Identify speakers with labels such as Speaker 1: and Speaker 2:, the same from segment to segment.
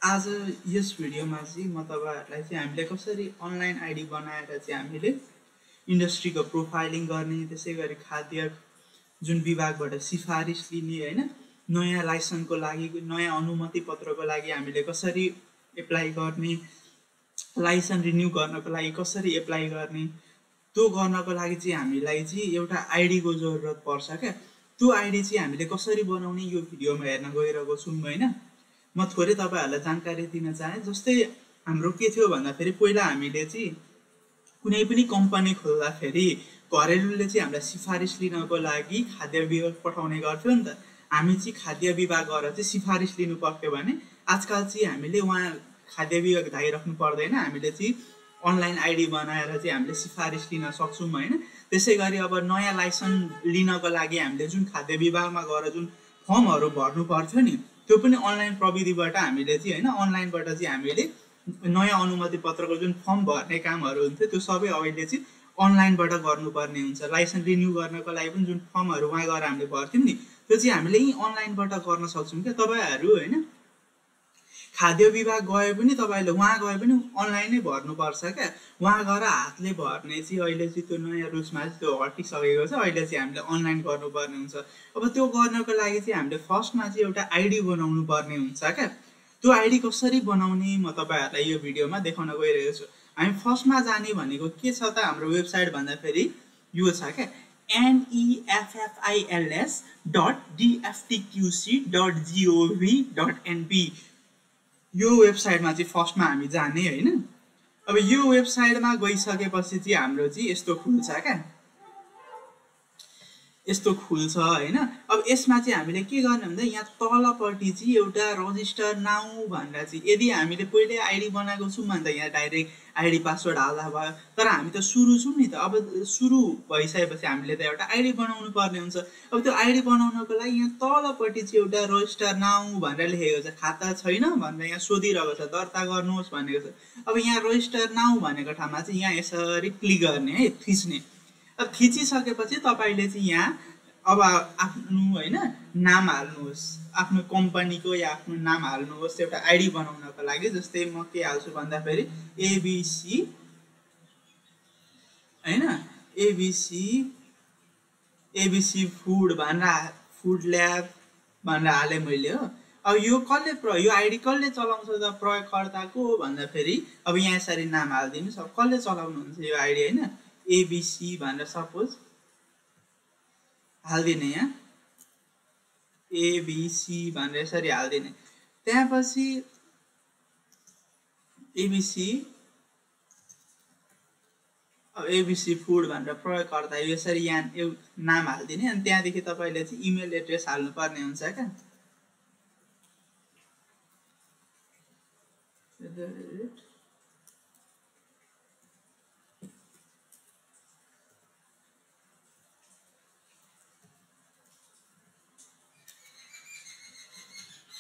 Speaker 1: आज यस भिडियोमा चाहिँ म तपाईहरुलाई चाहिँ हामीले कसरी अनलाइन आइडी बनाएर चाहिँ हामीले इन्डस्ट्रीको प्रोफाइलिङ गर्ने, त्यसैगरी खाद्य जुन विभागबाट सिफारिस लिने हैन, नयाँ लाइसेन्सको लागि, नयाँ अनुमति पत्रको लागि हामीले कसरी एप्लाई गर्ने, लाइसेन्स रिन्यू गर्नको लागि कसरी एप्लाई गर्ने, त्यो गर्नको लागि चाहिँ हामीलाई चाहिँ एउटा आइडी को जरुरत पर्छ के। त्यो आइडी चाहिँ हामीले कसरी बनाउने यो भिडियोमा हेर्न गइरहेको छौं हैन। म थोरै तपाईहरुलाई जानकारी दिन चाहे। जस्तै हाम्रो के थियो भन्दाखेरि पहिला हामीले चाहिँ कुनै पनि कम्पनी खोल्दाखेरि घरेलुले चाहिँ हामीलाई सिफारिस लिनको लागि खाद्य विभाग पठाउने गर्थ्यो नि त। हामी चाहिँ खाद्य विभाग गएर चाहिँ सिफारिस लिनु पर्थ्यो भने आजकल चाहिँ हामीले वहाँ खाद्य विभाग धाइराख्नु पर्दैन। हामीले चाहिँ अनलाइन आइडी बनाएर चाहिँ हामीले सिफारिस लिन सक्छौं हैन। त्यसैगरी अब नयाँ लाइसेन्स लिनको लागि हामीले जुन खाद्य विभागमा गएर जुन फर्महरु भर्नु पर्थ्यो नि, त्यो पनि अनलाइन प्रविधिबाट हामीले चाहिँ हैन, अनलाइनबाट चाहिँ हामीले नयाँ अनुमति पत्रको जुन फर्म भर्ने कामहरु हुन्थ्यो त्यो सबै अहिले चाहिँ अनलाइनबाट गर्नुपर्ने हुन्छ। लाइसेन्स रिन्यू गर्नको लागि पनि जुन फर्महरु वहाँ गएर हामीले भर्थ्यौं नि, त्यो चाहिँ हामीले यही अनलाइनबाट गर्न सक्छौं के। तपाईहरु हैन खाद्य विभाग गए पनि तपाईले वहाँ गए पनि अनलाइनै भर्नु पर्छ के। वहाँ गएर हातले भर्ने चाहिँ अहिले चाहिँ त्यो नयाँ रुल्समा चाहिँ त्यो हटिसकेको छ। अहिले चाहिँ हामीले अनलाइन गर्नुपर्ने हुन्छ। अब त्यो गर्नको लागि चाहिँ हामीले फर्स्टमा चाहिँ एउटा आइडी बनाउनु पर्ने हुन्छ के। त्यो आइडी कसरी बनाउने म तपाईहरुलाई यो भिडियोमा देखाउन गइरहेको छु। हामी फर्स्टमा जाने भनेको के छ त, हाम्रो वेबसाइट भन्दा फेरि यो छ के, neffils.dftqc.gov.np। यो वेबसाइटमा चाहिँ फर्स्टमा हामी जाने हैन। अब यो वेबसाइटमा गइसकेपछि चाहिँ हाम्रो चाहिँ यस्तो खुल्छ क्या, यस्तो खुल्छ हैन। अब यसमा चाहिँ हामीले के गर्ने भन्दा यहाँ तलपट्टि चाहिँ एउटा रजिस्टर नाउ भनेर चाहिँ, यदि हामीले पहिले आइडी बनाएको छौं भने त यहाँ डाइरेक्ट आइडी पासवर्ड हाल्दा भयो। तर हामी त सुरु छौं नि त। अब सुरु भइसकेपछि हामीले त एउटा आइडी बनाउनु पर्ने हुन्छ। अब त्यो आइडी बनाउनको लागि यहाँ तलपट्टि चाहिँ एउटा रजिस्टर नाउ भनेर लेखेको छ। खाता छैन भनेर यहाँ सोधिरहेको छ, दर्ता गर्नुहोस् भनेको छ। अब यहाँ रजिस्टर नाउ भनेको ठाउँमा चाहिँ यहाँ यसरी क्लिक गर्ने है, थिच्ने। अब थिचिसकेपछि तपाईले चाहिँ यहाँ अब आफ्नो हैन नाम हाल्नुहोस्, आफ्नो कम्पनीको या आफ्नो नाम हाल्नुहोस् एउटा आइडी बनाउनको लागि। जस्तै म के हाल्छु भन्दा फेरि एबीसी हैन, एबीसी फुड भनेर, फुड ल्याब भनेर हाले मैले हो। अब यो कसले यो आइडी कसले चलाउँछ त, प्रयोगकर्ताको भन्दा फेरि अब यहाँ यसरी नाम हाल्दिनुस्। अब कसले चलाउनुहुन्छ यो आइडी हैन, एबीसी भनेर सपोज हाल्दिने, यहाँ एबीसी भनेर यसरी हाल्दिने। त्यसपछि एबीसी फुड भनेर प्रयोगकर्ता यसरी यहाँ नाम हाल्दिने। अनि त्यहाँदेखि तपाईले चाहिँ इमेल एड्रेस हाल्नु पर्ने हुन्छ क्या।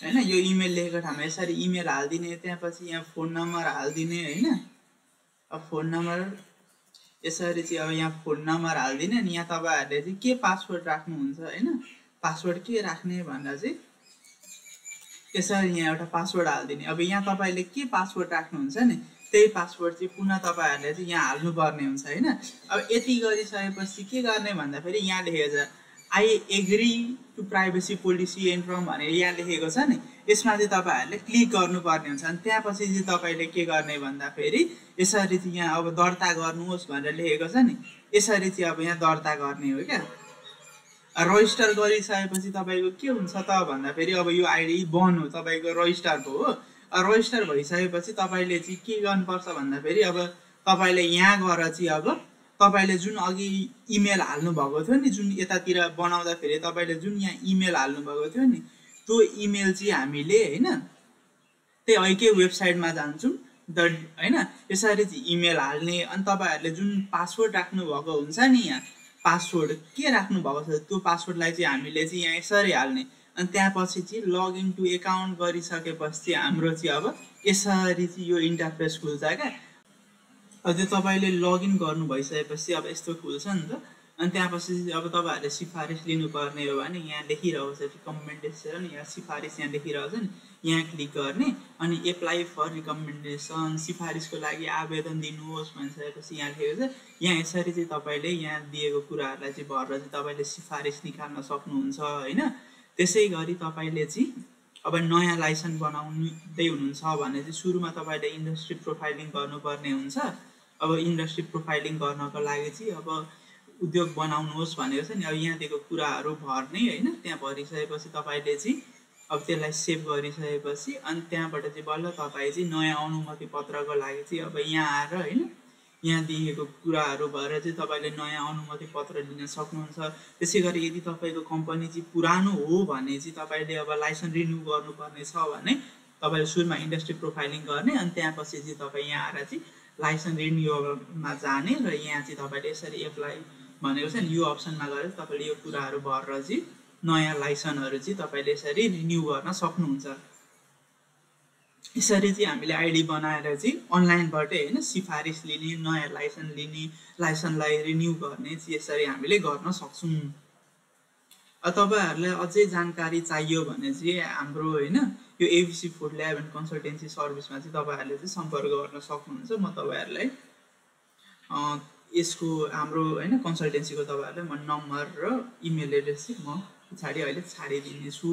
Speaker 1: हैन, यो इमेल लेखेको ठाउँमा यसरी इमेल हाल्दिने। त्यसपछि यहाँ फोन नम्बर हाल्दिने हैन। अब फोन नम्बर यसरी चाहिँ अब यहाँ फोन नम्बर हाल्दिने। अनि यहाँ तपाईहरुले चाहिँ के पासवर्ड राख्नुहुन्छ हैन, पासवर्ड के राख्ने भनेर चाहिँ यसरी यहाँ एउटा पासवर्ड हाल्दिने। अब यहाँ तपाईले के पासवर्ड राख्नुहुन्छ नि, त्यही पासवर्ड चाहिँ पुनः तपाईहरुले चाहिँ यहाँ हाल्नु पर्ने हुन्छ हैन। अब यति गरिसकेपछि के गर्ने भन्दा फेरि यहाँ लेखेको छ I agree to privacy policy and from भनेर यहाँ लेखेको छ नि, यसमा चाहिँ तपाईहरुले क्लिक गर्नुपर्ने हुन्छ। अनि त्यसपछि चाहिँ तपाईले के गर्ने भन्दा फेरि यसरी चाहिँ यहाँ अब दर्ता गर्नुहोस् भनेर लेखेको छ नि, यसरी चाहिँ अब यहाँ दर्ता गर्ने हो क्या। रजिस्टर गरिसकेपछि तपाईको के हुन्छ त भन्दा फेरि अब यो आइडी बन्द हो, तपाईको रजिस्टर भयो हो। रजिस्टर भइसकेपछि तपाईले चाहिँ के गर्नुपर्छ भन्दा फेरि अब तपाईले यहाँ गएर चाहिँ अब तपाईले जुन अघि इमेल हाल्नु भएको थियो नि, जुन यतातिर बनाउँदा फेरि तपाईले जुन यहाँ इमेल हाल्नु भएको थियो नि, त्यो इमेल चाहिँ हामीले हैन त्यही अहिकै वेबसाइटमा जान्छौं द हैन, यसरी चाहिँ इमेल हाल्ने। अनि तपाईहरुले जुन पासवर्ड राख्नु भएको हुन्छ नि, यहाँ पासवर्ड के राख्नु भएको छ त्यो पासवर्डलाई चाहिँ हामीले चाहिँ यहाँ यसरी हाल्ने। अनि त्यसपछि चाहिँ लगइन टु एकाउन्ट गरिसकेपछि हाम्रो चाहिँ अब यसरी चाहिँ यो इन्टरफेस खुल्छ क्या। अब त्यो तपाईले लगइन गर्नु भइसकेपछि अब यस्तो खुल्छ नि त। अनि त्यसपछि अब तपाईहरुले सिफारिस लिनुपर्ने हो भने यहाँ लेखिरहेको छ रिकमेन्डेसन, यहाँ सिफारिस यहाँ लेखिरहेको छ नि, यहाँ क्लिक गर्ने अनि एप्लाई फर रिकमेन्डेसन सिफारिसको लागि आवेदन दिनुहोस् भनिसकेपछि यहाँ लेखेको छ। यहाँ यसरी चाहिँ तपाईँले यहाँ दिएको कुराहरूलाई चाहिँ भरेर चाहिँ तपाईँले सिफारिस निकाल्न सक्नुहुन्छ होइन। त्यसै गरी तपाईँले चाहिँ अब नयाँ लाइसेन्स बनाउँदै हुनुहुन्छ भने चाहिँ सुरुमा तपाईँले इन्डस्ट्री प्रोफाइलिङ गर्नुपर्ने हुन्छ। अब इन्डस्ट्री प्रोफाइलिङ गर्नको लागि चाहिँ अब उद्योग बनाउनुहोस् भनेको छ नि। अब यहाँ दिएको कुराहरू भर्ने होइन, त्यहाँ भरिसकेपछि तपाईँले चाहिँ अब त्यसलाई सेभ गरिसकेपछि अनि त्यहाँबाट चाहिँ बल्ल तपाईँ चाहिँ नयाँ अनुमति पत्रको लागि चाहिँ अब यहाँ आएर होइन यहाँ दिएको कुराहरू भएर चाहिँ तपाईँले नयाँ अनुमति पत्र लिन सक्नुहुन्छ। त्यसै गरी यदि तपाईँको कम्पनी चाहिँ पुरानो हो भने चाहिँ तपाईँले अब लाइसेन्स रिन्यू गर्नुपर्ने छ भने तपाईँले सुरुमा इन्डस्ट्री प्रोफाइलिङ गर्ने अनि त्यहाँपछि चाहिँ तपाईँ यहाँ आएर चाहिँ लाइसेन्स रिन्युअलमा जाने र यहाँ चाहिँ तपाईँले यसरी एप्लाई भनेको छ नि यो अप्सनमा गएर तपाईँले यो कुराहरू भरेर चाहिँ नयाँ लाइसेन्सहरू चाहिँ तपाईँले यसरी रिन्यू गर्न सक्नुहुन्छ। यसरी चाहिँ हामीले आइडी बनाएर चाहिँ अनलाइनबाट होइन सिफारिस लिने, नयाँ लाइसेन्स लिने, लाइसेन्सलाई रिन्यू गर्ने चाहिँ यसरी हामीले गर्न सक्छौँ। तपाईँहरूलाई अझै जानकारी चाहियो भने चाहिँ हाम्रो होइन यो ABC food lab and consultancy सर्भिसमा चाहिँ तपाईँहरूले चाहिँ सम्पर्क गर्न सक्नुहुन्छ। म तपाईँहरूलाई यसको हाम्रो होइन कन्सल्टेन्सीको तपाईँहरूलाई म नम्बर र इमेल एड्रेस चाहिँ म पछाडि अहिले छाडिदिनेछु।